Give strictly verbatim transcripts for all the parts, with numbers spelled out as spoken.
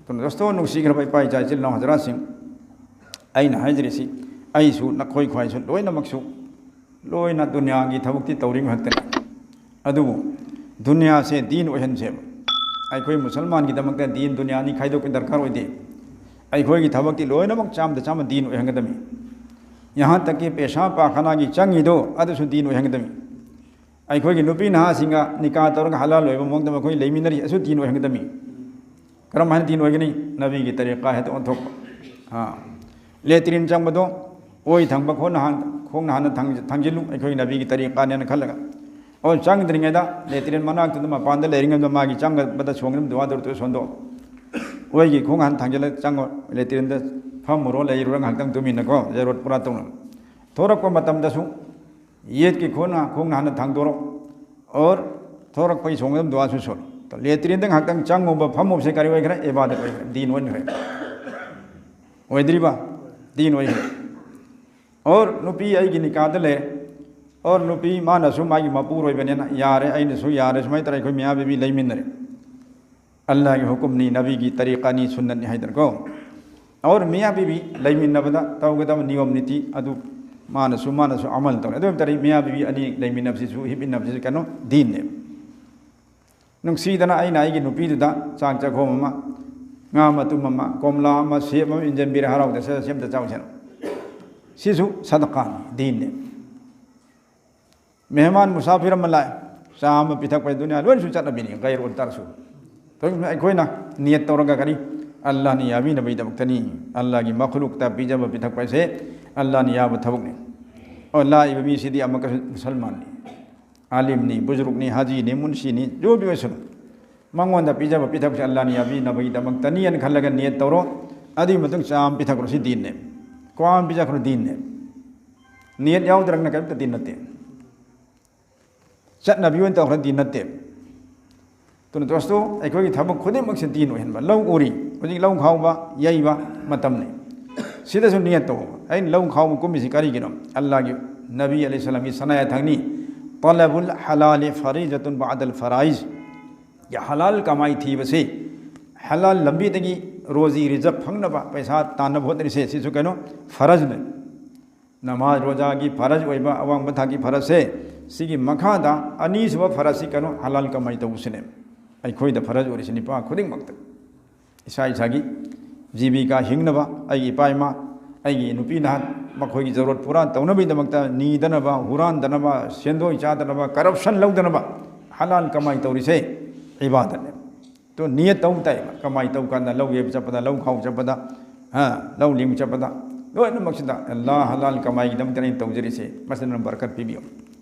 ꯑꯗꯨꯅ ꯗꯣꯁꯇꯣ, ꯅꯨꯡꯁꯤꯈ꯭ꯔꯕ ꯏꯄꯥ ꯏꯆꯥ ꯏꯆꯤꯜ ꯏꯅꯥꯎ ꯍꯖꯔꯥꯠꯁꯤꯡ, ꯑꯩꯅ ꯍꯥꯏꯖꯔꯤꯁꯤ, ꯑꯩꯁꯨ, ꯅꯈꯣꯏ ꯈ꯭ꯋꯥꯏꯁꯨ ꯂꯣꯏꯅꯃꯛꯁꯨ, ꯂꯣꯏꯅ ꯗꯨꯅꯤꯌꯥꯒꯤ ꯊꯕꯛꯇꯤ ꯇꯧꯔꯤ ꯉꯥꯛꯇꯅꯤ꯫ ꯑꯗꯨꯕꯨ ꯗꯨꯅꯤꯌꯥꯁꯦ ꯗꯤꯟ ꯑꯣꯏꯍꯟꯁꯦꯕ꯫ ꯑꯩꯈꯣꯏ ꯃꯨꯁꯜꯃꯥꯟꯒꯤꯗꯃꯛꯇ ꯗꯤꯟ ꯗꯨꯅꯤꯌꯥ ꯑꯅꯤ ꯈꯥꯏꯗꯣꯛꯄ ꯗꯔꯀꯥꯔ ꯑꯣꯏꯗꯦ꯫ ꯑꯩꯈꯣꯏꯒꯤ ꯊꯕꯛꯇꯤ ꯂꯣꯏꯅꯃꯛ ꯆꯥꯝꯗ ꯆꯥꯝꯃ ꯗꯤꯟ ꯑꯣꯏꯍꯟꯒꯗꯕꯅꯤ꯫ ꯌꯍꯥꯟ ꯇꯛꯀꯤ ꯄꯦꯁꯥ ꯄꯥꯈꯅꯥꯒꯤ ꯆꯪꯉꯤꯗꯣ, ꯑꯗꯨꯁꯨ ꯗꯤꯟ ꯑꯣꯏꯍꯟꯒꯗꯕꯅꯤ꯫ ꯑꯩꯈꯣꯏꯒꯤ ꯅꯨꯄꯤ ꯅꯍꯥꯁꯤꯡꯒ ꯅꯤꯀꯥ ꯇꯧꯔꯒ ꯍꯂꯥꯜ ꯑꯣꯏꯕ ꯃꯑꯣꯡꯗ ꯃꯈꯣꯏ ꯂꯩꯃꯤꯟꯅꯔꯤ, ꯑꯁꯨ ꯗꯤꯟ ꯑꯣꯏꯍꯟꯒꯗꯕꯅꯤ꯫ ꯀꯔꯝ ꯍꯥꯏꯅ ꯗꯤꯟ ꯑꯣꯏꯒꯅꯤ? ꯅꯕꯤꯒꯤ ꯇꯔꯤꯀꯥ ꯍꯦꯛꯇ ꯑꯣꯟꯊꯣꯛꯄ꯫ ꯑꯥ꯫ ꯂꯦꯇ꯭ꯔꯤꯟ ꯆꯪꯕꯗꯣ ꯑꯣꯏ ꯊꯪꯕ ꯈꯣꯡꯅ ꯍꯥꯟ-, ꯈꯣꯡꯅ ꯍꯥꯟꯅ ꯊꯥꯡ-, ꯊꯥꯡꯖꯤꯜꯂꯨ, ꯑꯩꯈꯣꯏ ꯅꯕꯤꯒꯤ ꯇꯔꯤꯀꯥꯅꯦꯅ ꯈꯜꯂꯒ꯫ ꯑꯣ, ꯆꯪꯗ꯭ꯔꯤꯉꯩꯗ ꯂꯦꯇ꯭ꯔꯤꯟ ꯃꯅꯥꯛꯇꯨꯗ ꯃꯄꯥꯟꯗ ꯂꯩꯔꯤꯉꯩꯗ ꯃꯥꯒꯤ ꯆꯪꯒꯗꯕꯗ ꯁꯣꯡꯗ ꯗꯨꯋꯥ ꯇꯧꯔ ꯁꯣꯟꯗꯣꯛ꯫ ꯑꯣꯏꯒꯤ ꯈꯣꯡ ꯍꯥꯟꯅ ꯊꯥꯡꯖꯤꯜꯂꯒ ꯆꯪꯉꯣ, ꯂꯦꯇ꯭ꯔꯤꯟꯗ ꯐꯝꯃꯨꯔꯣ, ꯂꯩꯔꯨꯔꯣ ꯉꯥꯏꯍꯥꯛꯇꯪ ꯇꯨꯃꯤꯟꯅꯀꯣ, ꯖꯔꯨꯔꯠ ꯄꯨꯔꯥ ꯇꯧꯅ꯫ ꯊꯣꯔꯛꯄ ꯃꯇꯝꯗꯁꯨ ꯌꯦꯠꯀꯤ ꯈꯣꯡꯅ, ꯈꯣꯡꯅ ꯍꯥꯟꯅ ꯊꯥꯡꯗꯣꯔꯛ꯫ Or ꯊꯣꯔꯛꯄꯒꯤ ꯁꯣꯡꯗ ꯗꯨꯋꯥꯁꯨ soul. ꯂꯦꯇ꯭ꯔꯤꯟꯗ ꯉꯥꯏꯍꯥꯛꯇꯪ ꯆꯪꯉꯨꯕ, ꯐꯝꯃꯨꯕꯁꯦ ꯀꯔꯤ ꯑꯣꯏꯈ꯭ꯔꯦ? ꯏꯕꯥꯗꯠ ꯑꯣꯏꯈ꯭ꯔꯦ, ꯗꯤꯟ ꯑꯣꯏꯈ꯭ꯔꯦ꯫ ꯑꯣꯏꯗ꯭ꯔꯤꯕ? ꯗꯤꯟ ꯑꯣꯏꯈ꯭ꯔꯦ꯫ ꯑꯣꯔ ꯅꯨꯄꯤ ꯑꯩꯒꯤ ꯅꯤꯀꯥꯗ ꯂꯩꯔꯦ꯫ ꯑꯣꯔ ꯅꯨꯄꯤ ꯃꯥꯅꯁꯨ ꯃꯥꯒꯤ ꯃꯄꯨꯔꯣꯏꯕꯅꯤꯅ ꯌꯥꯔꯦ, ꯑꯩꯅꯁꯨ ꯌꯥꯔꯦ, ꯁꯨꯃꯥꯏꯅ ꯇꯧꯔꯦ, ꯑꯩꯈꯣꯏ ꯃꯤꯌꯥ ꯕꯤꯕꯤ ꯂꯩꯃꯤꯟꯅꯔꯦ꯫ ꯑꯜꯂꯥꯍꯒꯤ ꯍꯨꯀꯨꯝꯅꯤ, ꯅꯕꯤꯒꯤ ꯇꯔꯤꯀꯥꯅꯤ, ꯁꯨꯟꯅꯠꯅꯤ ꯍꯥꯏꯗꯅꯀꯣ꯫ ꯑꯣꯔ ꯃꯤꯌꯥ ꯕꯤꯕꯤ ꯂꯩꯃꯤꯟꯅꯕꯗ ꯇꯧꯒꯗꯕ ꯅꯤꯌꯣꯝ ꯅꯤꯇꯤ ꯑꯗꯨ ꯃꯥꯅꯁꯨ, ꯃꯥꯅꯁꯨ ꯑꯃꯜ ꯇꯧꯔꯦ꯫ ꯑꯗꯨ ꯑꯣꯏꯕ ꯇꯥꯔꯗꯤ ꯃꯤꯌꯥ ꯕꯤꯕꯤ ꯑꯅꯤ ꯂꯩꯃꯤꯟꯅꯕꯁꯤꯁꯨ, ꯍꯤꯞꯃꯤꯟꯅꯕꯁꯤꯁꯨ ꯀꯩꯅꯣ? ꯗꯤꯟꯅꯦꯕ꯫ ꯅꯨꯡꯁꯤꯗꯅ ꯑꯩꯅ ꯑꯩꯒꯤ ꯅꯨꯄꯤꯗꯨꯗ ꯆꯥꯛ ꯆꯥꯛꯈꯣꯝ ꯑꯃ, ꯉꯥ ꯃꯇꯨꯝ ꯑꯃ, ꯀꯣꯝꯂꯥ ꯑꯃ, ꯁꯦꯝ ꯑꯃ ꯏꯟꯖꯟꯕꯤꯔꯦ, ꯍꯔꯥꯎꯗ ꯁꯦ, ꯁꯦꯝꯇ ꯆꯥꯎꯁꯦꯅ꯫ ꯁꯤꯁꯨ ꯁꯗꯀꯥꯅꯤ, ꯗꯤꯟꯅꯦ꯫ ꯃꯦꯍꯃꯥꯟ ꯃꯨꯁꯥꯐꯤꯔ ꯑꯃ ꯂꯥꯛꯑꯦ, ꯆꯥ ꯑꯃ ꯄꯤꯊꯛꯄ, ꯗꯨꯅꯤꯌꯥ ꯂꯣꯏꯅꯁꯨ ꯆꯠꯅꯕꯤꯅꯤ, ꯒꯩꯔ ꯎꯟ ꯇꯔꯁꯨ꯫ ꯊꯣꯏꯅ ꯑꯩꯈꯣꯏꯅ ꯅꯤꯌꯠ ꯇꯧꯔꯒ ꯀꯔꯤ? ꯑꯜꯂꯥꯍꯅ ꯌꯥꯕꯤꯅꯕꯒꯤꯗꯃꯛꯇꯅꯤ꯫ ꯑꯜꯂꯥꯍꯒꯤ ꯃꯈꯂꯨꯛꯇ ꯄꯤꯖꯕ ꯄꯤꯊꯛꯄ ꯍꯥꯏꯁꯦ ꯑꯜꯂꯥꯍꯅ ꯌꯥꯕ ꯊꯕꯛꯅꯤ꯫ ꯑꯣ, ꯂꯥꯛꯏꯕ ꯃꯤꯁꯤꯗꯤ ꯑꯃꯨꯛꯀꯁꯨ ꯃꯨꯁꯜꯃꯥꯟꯅꯤ, ꯑꯥꯂꯤꯝꯅꯤ, ꯕꯨꯖꯨꯔꯨꯛꯅꯤ, ꯍꯥꯖꯤꯅꯤ, ꯃꯨꯟꯁꯤꯅꯤ, ꯖꯣꯕꯤ ꯑꯣꯏꯁꯅꯨ꯫ ꯃꯉꯣꯟꯗ ꯄꯤꯖꯕ ꯄꯤꯊꯛꯁꯦ ꯑꯜꯂꯥꯍꯅ ꯌꯥꯕꯤꯅꯕꯒꯤꯗꯃꯛꯇꯅꯤ ꯍꯥꯏꯅ ꯈꯜꯂꯒ ꯅꯤꯌꯠ ꯇꯧꯔꯣ꯫ ꯑꯗꯨꯒꯤ ꯃꯇꯨꯡ ꯆꯥ ꯑꯃ ꯄꯤꯊꯛꯈ꯭ꯔꯣ, ꯁꯤ ꯗꯤꯟꯅꯦ꯫ ꯀ꯭ꯋꯥ ꯑꯃ ꯄꯤꯖꯈ꯭ꯔꯣ, ꯗꯤꯟꯅꯦ꯫ ꯅꯤꯌꯠ ꯌꯥꯎꯗ꯭ꯔꯒꯅ ꯀꯔꯤꯝꯇ ꯗꯤꯟ ꯅꯠꯇꯦ꯫ ꯆꯠꯅꯕꯤ ꯑꯣꯏꯅ ꯇꯧꯈ꯭ꯔꯗꯤ ꯅꯠꯇꯦ꯫ ꯑꯗꯨꯅ ꯗꯣꯁꯇꯣ, ꯑꯩꯈꯣꯏꯒꯤ ꯊꯕꯛ ꯈꯨꯗꯤꯡꯃꯛꯁꯦ ꯗꯤꯟ ꯑꯣꯏꯍꯟꯕ꯫ ꯂꯧ ꯎꯔꯤ, ꯍꯧꯖꯤꯛ ꯂꯧ ꯈꯥꯎꯕ, ꯌꯩꯕ ꯃꯇꯝꯅꯤ꯫ ꯁꯤꯗꯁꯨ ꯅꯤꯌꯠ ꯇꯧꯕ꯫ ꯑꯩꯅ ꯂꯧ ꯈꯥꯎꯕ ꯀꯨꯝꯃꯤꯁꯤ ꯀꯔꯤꯒꯤꯅꯣ? ꯑꯜꯂꯥꯍꯒꯤ ꯅꯕꯤ ꯑꯂꯩꯍꯤ ꯁꯂꯥꯝꯒꯤ ꯁꯅꯥ ꯌꯥꯊꯪꯅꯤ, "ꯇꯂꯕꯨꯜ ꯍꯂꯥꯂꯤ ꯐꯔꯤꯖꯇꯨꯟ ꯕꯥꯗꯜ ꯐꯔꯥꯏꯖ"꯫ ꯍꯂꯥꯜ ꯀꯃꯥꯏ ꯊꯤꯕꯁꯤ ꯍꯂꯥꯜ ꯂꯝꯕꯤꯗꯒꯤ ꯔꯣꯖꯤ ꯔꯤꯖꯛ ꯐꯪꯅꯕ ꯄꯩꯁꯥ ꯇꯥꯟꯅꯕ ꯍꯣꯠꯅꯔꯤꯁꯦ, ꯁꯤꯁꯨ ꯀꯩꯅꯣ? ꯐꯔꯖꯅꯦ꯫ ꯅꯃꯥꯖ ꯔꯣꯖꯥꯒꯤ ꯐꯔꯖ ꯑꯣꯏꯕ ꯑꯋꯥꯡꯕ ꯊꯥꯛꯀꯤ ꯐꯔꯖꯁꯦ, ꯁꯤꯒꯤ ꯃꯈꯥꯗ ꯑꯅꯤꯁꯨꯕ ꯐꯔꯖꯁꯤ ꯀꯩꯅꯣ? ꯍꯂꯥꯜ ꯀꯃꯥꯏ ꯇꯧꯕꯁꯤꯅꯦ꯫ ꯑꯩꯈꯣꯏꯗ ꯐꯔꯖ ꯑꯣꯏꯔꯤꯁꯤ ꯅꯨꯄꯥ ꯈꯨꯗꯤꯡꯃꯛꯇ꯫ ꯏꯁꯥ ꯏꯁꯥꯒꯤ ꯖꯤꯕꯤꯀꯥ ꯍꯤꯡꯅꯕ, ꯑꯩꯒꯤ ꯏꯄꯥ ꯏꯃꯥ, ꯑꯩꯒꯤ ꯅꯨꯄꯤ ꯅꯍꯥ, ꯃꯈꯣꯏꯒꯤ ꯖꯔꯨꯔꯠ ꯄꯨꯔꯥ ꯇꯧꯅꯕꯒꯤꯗꯃꯛꯇ ꯅꯤꯗꯅꯕ, ꯍꯨꯔꯥꯟꯗꯅꯕ, ꯁꯦꯟꯗꯣꯏ ꯆꯥꯗꯅꯕ, ꯀꯔꯞꯁꯟ ꯂꯧꯗꯅꯕ ꯍꯂꯥꯜ ꯀꯃꯥꯏ ꯇꯧꯔꯤꯁꯦ? ꯏꯕꯥꯗꯠꯅꯦ꯫ ꯇꯣ ꯅꯤꯌꯠ ꯇꯧ ꯇꯥꯏꯕ꯫ ꯀꯃꯥꯏ ꯇꯧ ꯀꯥꯟꯗ ꯂꯧ ꯌꯩꯕ ꯆꯠꯄꯗ, ꯂꯧ ꯈꯥꯎ ꯆꯠꯄꯗ, ꯍꯥ, ꯂꯧ ꯂꯤꯡ ꯆꯠꯄꯗ, ꯂꯣꯏꯅꯃꯛꯁꯤꯗ ꯑꯜꯂꯥꯍ ꯍꯂꯥꯜ ꯀꯃꯥꯏꯒꯤꯗꯃꯛꯇ ꯑꯩꯅ ꯇꯧꯖꯔꯤꯁꯦ, ꯃꯁꯤꯅ ꯕꯔꯀꯠ ꯄꯤꯕꯤꯌꯨ꯫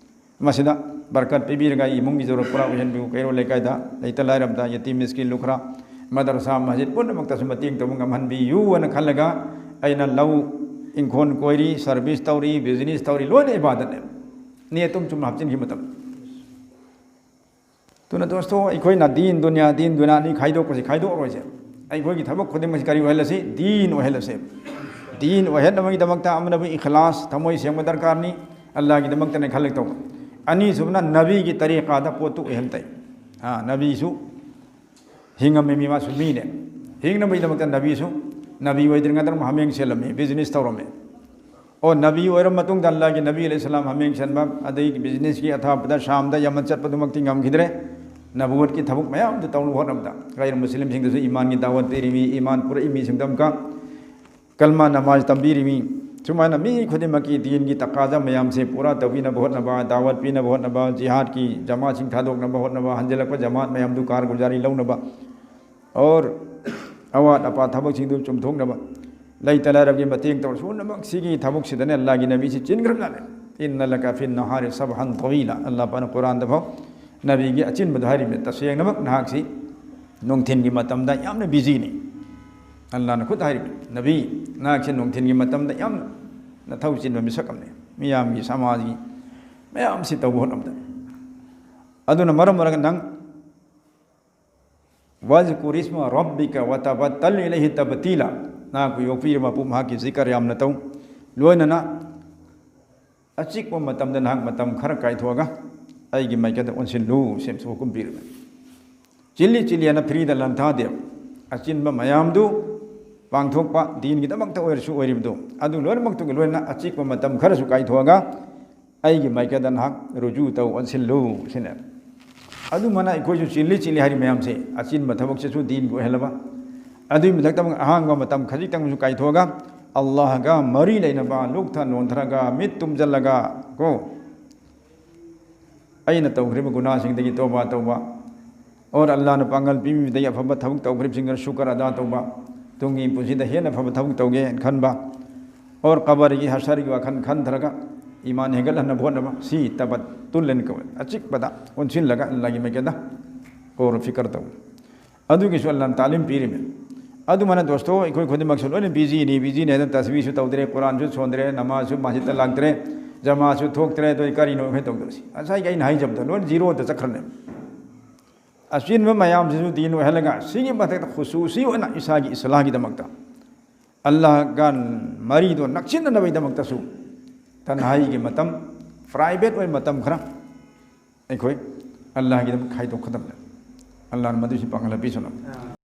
ꯃꯁꯤꯗ ꯕꯔꯀꯠ ꯄꯤꯕꯤꯔꯒ ꯑꯩ ꯏꯃꯨꯡꯒꯤ ꯖꯔꯨꯔꯠ ꯄꯨꯔꯥ ꯑꯣꯏꯍꯟꯕꯤꯌꯨ꯫ ꯀꯩꯔꯣꯜ ꯂꯩꯀꯥꯏꯗ ꯂꯩꯇ ꯂꯥꯏꯔꯕꯗ, ꯌꯦꯇꯤꯝ, ꯃꯤꯁꯀꯤꯟ, ꯂꯨꯈ꯭ꯔꯥ, ꯃꯗꯔꯁꯥ, ꯃꯁꯖꯤꯗ ꯄꯨꯝꯅꯃꯛꯇꯁꯨ ꯃꯇꯦꯡ ꯇꯧꯕ ꯉꯝꯍꯟꯕꯤꯌꯨ ꯍꯥꯏꯅ ꯈꯜꯂꯒ ꯑꯩꯅ ꯂꯧ ꯏꯪꯈꯣꯜ ꯀꯣꯏꯔꯤ, ꯁꯔꯚꯤꯁ ꯇꯧꯔꯤ, ꯕꯤꯖꯤꯅꯦꯁ ꯇꯧꯔꯤ, ꯂꯣꯏꯅ ꯏꯕꯥꯗꯠꯅꯦ꯫ ꯅꯤꯌꯠ ꯑꯗꯨꯝ ꯆꯨꯝꯅ ꯍꯥꯞꯆꯤꯟꯈꯤꯕ ꯃꯇꯝ꯫ ꯑꯗꯨꯅ ꯗꯣꯁꯇꯣ, ꯑꯩꯈꯣꯏꯅ ꯗꯤꯟ ꯗꯨꯅꯤꯌꯥ, ꯗꯤꯟ ꯗꯨꯅꯤꯌꯥ ꯑꯅꯤ ꯈꯥꯏꯗꯣꯛꯄꯁꯤ ꯈꯥꯏꯗꯣꯛꯑꯔꯣꯏꯁꯦ꯫ ꯑꯩꯈꯣꯏꯒꯤ ꯊꯕꯛ ꯈꯨꯗꯤꯡꯃꯛꯁꯤ ꯀꯔꯤ ꯑꯣꯏꯍꯜꯂꯁꯤ? ꯗꯤꯟ ꯑꯣꯏꯍꯜꯂꯁꯦ꯫ ꯗꯤꯟ ꯑꯣꯏꯍꯟꯅꯕꯒꯤꯗꯃꯛꯇ ꯑꯃꯅꯕꯨ ꯏꯈꯂꯥꯁ, ꯊꯃꯣꯏ ꯁꯦꯡꯕ ꯗꯔꯀꯥꯔꯅꯤ, ꯑꯜꯂꯥꯍꯒꯤꯗꯃꯛꯇꯅꯦ ꯈꯜꯂꯒ ꯇꯧꯕ꯫ ꯑꯅꯤꯁꯨꯕꯅ ꯅꯕꯤꯒꯤ ꯇꯔꯤꯀꯥꯗ ꯄꯣꯠꯇꯨ ꯑꯣꯏꯍꯟ ꯇꯥꯏ꯫ ꯑꯥ, ꯅꯕꯤꯁꯨ ꯍꯤꯡꯉꯝꯃꯤ, ꯃꯤ ꯃꯥꯁꯨ ꯃꯤꯅꯦ꯫ ꯍꯤꯡꯅꯕꯒꯤꯗꯃꯛꯇ ꯅꯕꯤꯁꯨ, ꯅꯕꯤ ꯑꯣꯏꯗ꯭ꯔꯤꯉꯩꯗ ꯑꯃꯨꯛ ꯍꯥꯃꯦꯡ ꯁꯦꯜꯂꯝꯃꯤ, ꯕꯤꯖꯤꯅꯦꯁ ꯇꯧꯔꯝꯃꯤ꯫ ꯑꯣ, ꯅꯕꯤ ꯑꯣꯏꯔ ꯃꯇꯨꯡꯗ ꯑꯜꯂꯥꯍꯒꯤ ꯅꯕꯤ ꯑꯂꯩꯍꯤ ꯁꯂꯥꯝ ꯍꯥꯃꯦꯡ ꯁꯦꯟꯕ, ꯑꯗꯩ ꯕꯤꯖꯤꯅꯦꯁꯀꯤ ꯑꯊꯥꯞꯄꯗ ꯁꯥꯝꯗ ꯌꯃꯟ ꯆꯠꯄꯗꯨꯃꯛꯇꯤ ꯉꯝꯈꯤꯗ꯭ꯔꯦ꯫ ꯅꯕꯨꯋꯠꯀꯤ ꯊꯕꯛ ꯃꯌꯥꯝꯗꯨ ꯇꯧꯅꯕ ꯍꯣꯠꯅꯕꯗ ꯒꯩꯔ ꯃꯨꯁꯂꯤꯝꯁꯤꯡꯗꯁꯨ ꯏꯃꯥꯟꯒꯤ ꯗꯥꯋꯠ ꯄꯤꯔꯤꯃꯤ, ꯏꯃꯥꯟ ꯄꯨꯔꯛꯏ ꯃꯤꯁꯤꯡꯗ ꯑꯃꯨꯛꯀ ꯀꯜꯃꯥ ꯅꯃꯥꯖ ꯇꯝꯕꯤꯔꯤꯃꯤ꯫ ꯁꯨꯃꯥꯏꯅ ꯃꯤ ꯈꯨꯗꯤꯡꯃꯛꯀꯤ ꯗꯤꯟꯒꯤ ꯇꯀꯥꯖꯥ ꯃꯌꯥꯝꯁꯦ ꯄꯨꯔꯥ ꯇꯧꯕꯤꯅꯕ ꯍꯣꯠꯅꯕ, ꯗꯥꯋꯠ ꯄꯤꯅꯕ ꯍꯣꯠꯅꯕ, ꯖꯤꯍꯥꯗꯀꯤ ꯖꯃꯥꯠꯁꯤꯡ ꯊꯥꯗꯣꯛꯅꯕ ꯍꯣꯠꯅꯕ, ꯍꯟꯖꯤꯜꯂꯛꯄ ꯖꯃꯥꯠ ꯃꯌꯥꯝꯗꯨ ꯀꯥꯔꯒꯨꯖꯥꯔꯤ ꯂꯧꯅꯕ, ꯑꯣꯔ ꯑꯋꯥꯠ ꯑꯄꯥ ꯊꯕꯛꯁꯤꯡꯗꯨ ꯆꯨꯝꯊꯣꯛꯅꯕ, ꯂꯩꯇ ꯂꯥꯏꯔꯕꯒꯤ ꯃꯇꯦꯡ ꯇꯧꯔ ꯁꯨꯅꯃꯛ ꯁꯤꯒꯤ ꯊꯕꯛꯁꯤꯗꯅꯦ ꯑꯜꯂꯥꯍꯒꯤ ꯅꯕꯤꯁꯤ ꯆꯤꯟꯈ꯭ꯔꯕꯖꯥꯠꯅꯦ꯫ "ꯏꯟꯅ ꯂꯀ ꯐꯤꯟ ꯅꯍꯥꯔꯤ ꯁꯕꯍꯟ ꯇꯋꯤꯂꯥ", ꯑꯜꯂꯥꯍ ꯄꯥꯛꯅ ꯀꯨꯔꯥꯟꯗ ꯐꯥꯎ ꯅꯕꯤꯒꯤ ꯑꯆꯤꯟꯕꯗꯣ ꯍꯥꯏꯔꯤꯕꯅꯦ꯫ ꯇꯁꯦꯡꯅꯃꯛ ꯅꯍꯥꯛꯁꯤ ꯅꯨꯡꯊꯤꯟꯒꯤ ꯃꯇꯝꯗ ꯌꯥꯝꯅ ꯕꯤꯖꯤꯅꯤ꯫ ꯑꯜꯂꯥꯍꯅ ꯈꯨꯠ ꯍꯥꯏꯔꯤꯕꯅꯤ, "ꯅꯕꯤ, ꯅꯍꯥꯛꯁꯤ ꯅꯨꯡꯊꯤꯟꯒꯤ ꯃꯇꯝꯗ ꯌꯥꯝꯅ ꯅꯊꯧ ꯆꯤꯟꯕ ꯃꯤꯁꯛ ꯑꯃꯅꯤ, ꯃꯤꯌꯥꯝꯒꯤ ꯁꯃꯥꯖꯒꯤ ꯃꯌꯥꯝꯁꯤ ꯇꯧꯕ ꯍꯣꯠꯅꯕꯗ"꯫ ꯑꯗꯨꯅ ꯃꯔꯝ ꯑꯣꯏꯔꯒ ꯅꯪ "ꯋꯥꯖꯀꯨꯔ ꯏꯁꯃ ꯔꯕꯤꯀ ꯋꯇꯕꯠꯇꯜ ꯏꯂꯩꯍꯤ ꯇꯕꯇꯤꯂꯥ", ꯅꯍꯥꯛꯄꯨ ꯌꯣꯛꯄꯤꯔꯤꯕ ꯃꯄꯨ ꯃꯍꯥꯛꯀꯤ ꯖꯤꯀꯔ ꯌꯥꯝꯅ ꯇꯧ꯫ ꯂꯣꯏꯅꯅ ꯑꯆꯤꯛꯄ ꯃꯇꯝꯗ ꯅꯍꯥꯛ ꯃꯇꯝ ꯈꯔ ꯀꯥꯏꯊꯣꯛꯑꯒ ꯑꯩꯒꯤ ꯃꯥꯏꯀꯩꯗ ꯑꯣꯟꯁꯤꯜꯂꯨ, ꯁꯦꯝꯁꯨ ꯍꯨꯀꯨꯝ ꯄꯤꯔꯤꯕꯅꯤ꯫ ꯆꯤꯜꯂꯤ ꯆꯤꯜꯂꯤ ꯍꯥꯏꯅ ꯐ꯭ꯔꯤꯗ ꯂꯟꯊꯥꯗꯦꯕ꯫ ꯑꯆꯤꯟꯕ ꯃꯌꯥꯝꯗꯨ ꯄꯥꯡꯊꯣꯛꯄ, ꯗꯤꯟꯒꯤꯗꯃꯛꯇ ꯑꯣꯏꯔꯁꯨ ꯑꯣꯏꯔꯤꯕꯗꯨ, ꯑꯗꯨ ꯂꯣꯏꯅꯃꯛꯇꯨꯒꯤ ꯂꯣꯏꯅꯅ ꯑꯆꯤꯛꯄ ꯃꯇꯝ ꯈꯔꯁꯨ ꯀꯥꯏꯊꯣꯛꯑꯒ ꯑꯩꯒꯤ ꯃꯥꯏꯀꯩꯗ ꯅꯍꯥꯛ ꯔꯨꯖꯨ ꯇꯧ, ꯑꯣꯟꯁꯤꯜꯂꯨ ꯁꯤꯅꯦ꯫ ꯑꯗꯨꯃꯥꯏꯅ ꯑꯩꯈꯣꯏꯁꯨ ꯆꯤꯜꯂꯤ ꯆꯤꯜꯂꯤ ꯍꯥꯏꯔꯤ ꯃꯌꯥꯝꯁꯦ, ꯑꯆꯤꯟꯕ ꯊꯕꯛꯁꯤꯁꯨ ꯗꯤꯟꯒꯤ ꯑꯣꯏꯍꯜꯂꯕ, ꯑꯗꯨꯒꯤ ꯃꯊꯛꯇ ꯑꯃꯨꯛ ꯑꯍꯥꯡꯕ ꯃꯇꯝ ꯈꯖꯤꯛꯇꯪꯁꯨ ꯀꯥꯏꯊꯣꯛꯑꯒ ꯑꯜꯂꯥꯍꯒ ꯃꯔꯤ ꯂꯩꯅꯕ ꯂꯨꯛꯊ ꯅꯣꯟꯊꯔꯒ, ꯃꯤꯠ ꯇꯨꯝꯁꯤꯜꯂꯒ ꯀꯣ, ꯑꯩꯅ ꯇꯧꯈ꯭ꯔꯤꯕ ꯒꯨꯅꯥꯁꯤꯡꯗꯒꯤ ꯇꯣꯕꯥ ꯇꯧꯕ, ꯑꯣꯔ ꯑꯜꯂꯥꯍꯅ ꯄꯥꯡꯒꯜ ꯄꯤꯕꯤꯕꯗꯒꯤ ꯑꯐꯕ ꯊꯕꯛ ꯇꯧꯈ꯭ꯔꯤꯕꯁꯤꯡꯗ ꯁꯨꯀꯔ ꯑꯗꯥ ꯇꯧꯕ, ꯇꯨꯡꯒꯤ ꯄꯨꯟꯁꯤꯗ ꯍꯦꯟꯅ ꯐꯕ ꯊꯕꯛ ꯇꯧꯒꯦ ꯍꯥꯏꯅ ꯈꯟꯕ, ꯑꯣꯔ ꯀꯕꯔꯒꯤ ꯍꯁꯔꯒꯤ ꯋꯥꯈꯜ ꯈꯟꯊꯔꯒ ꯏꯃꯥꯟ ꯍꯦꯟꯒꯠꯍꯟꯅꯕ ꯍꯣꯠꯅꯕ, ꯁꯤ ꯇꯕꯠꯇꯨꯜ ꯍꯥꯏꯅ ꯀꯧꯋꯦ꯫ ꯑꯆꯤꯛꯄꯗ ꯑꯣꯟꯁꯤꯜꯂꯒ ꯑꯜꯂꯥꯍꯒꯤ ꯃꯥꯏꯀꯩꯗ ꯀꯧꯔ ꯐꯤꯀꯔ ꯇꯧꯕ꯫ ꯑꯗꯨꯒꯤꯁꯨ ꯑꯜꯂꯥꯍꯅ ꯇꯥꯂꯤꯝ ꯄꯤꯔꯤꯃꯤ꯫ ꯑꯗꯨꯃꯥꯏꯅ ꯗꯣꯁꯇꯣ, ꯑꯩꯈꯣꯏ ꯈꯨꯗꯤꯡꯃꯛꯁꯨ ꯂꯣꯏꯅ ꯕꯤꯖꯤꯅꯤ, ꯕꯤꯖꯤꯅꯤ ꯍꯥꯏꯗꯅ ꯇꯁꯕꯤꯁꯨ ꯇꯧꯗ꯭ꯔꯦ, ꯀꯨꯔꯥꯟꯁꯨ ꯁꯣꯟꯗ꯭ꯔꯦ, ꯅꯃꯥꯖꯁꯨ ꯃꯁꯖꯤꯗꯇ ꯂꯥꯛꯇ꯭ꯔꯦ, ꯖꯃꯥꯁꯨ ꯊꯣꯛꯇ꯭ꯔꯦ, ꯑꯗꯨ ꯀꯔꯤꯅꯣ ꯑꯩꯈꯣꯏ ꯇꯧꯗꯣꯏꯁꯤ? ꯉꯁꯥꯏꯒꯤ ꯑꯩꯅ ꯍꯥꯏꯖꯕꯗꯣ ꯂꯣꯏꯅ ꯖꯤꯔꯣꯗ ꯆꯠꯈ꯭ꯔꯅꯦꯕ꯫ ꯑꯆꯤꯟꯕ ꯃꯌꯥꯝꯁꯤꯁꯨ ꯗꯤꯟ ꯑꯣꯏꯍꯜꯂꯒ ꯁꯤꯒꯤ ꯃꯊꯛꯇ ꯈꯨꯁꯨꯁꯤ ꯑꯣꯏꯅ ꯏꯁꯥꯒꯤ ꯏꯁꯂꯥꯍꯒꯤꯗꯃꯛꯇ, ꯑꯜꯂꯥꯍꯒ ꯃꯔꯤꯗꯣ ꯅꯛꯁꯤꯟꯅꯅꯕꯒꯤꯗꯃꯛꯇꯁꯨ ꯇꯟꯍꯥꯏꯒꯤ ꯃꯇꯝ, ꯄ꯭ꯔꯥꯏꯚꯦꯠ ꯑꯣꯏꯕ ꯃꯇꯝ ꯈꯔ ꯑꯩꯈꯣꯏ ꯑꯜꯂꯥꯍꯒꯤꯗꯃꯛ ꯈꯥꯏꯗꯣꯛꯀꯗꯕꯅꯦ꯫ ꯑꯜꯂꯥꯍꯅ ꯃꯗꯨꯁꯤ ꯄꯥꯡꯒꯜ ꯄꯤꯁꯅꯨ꯫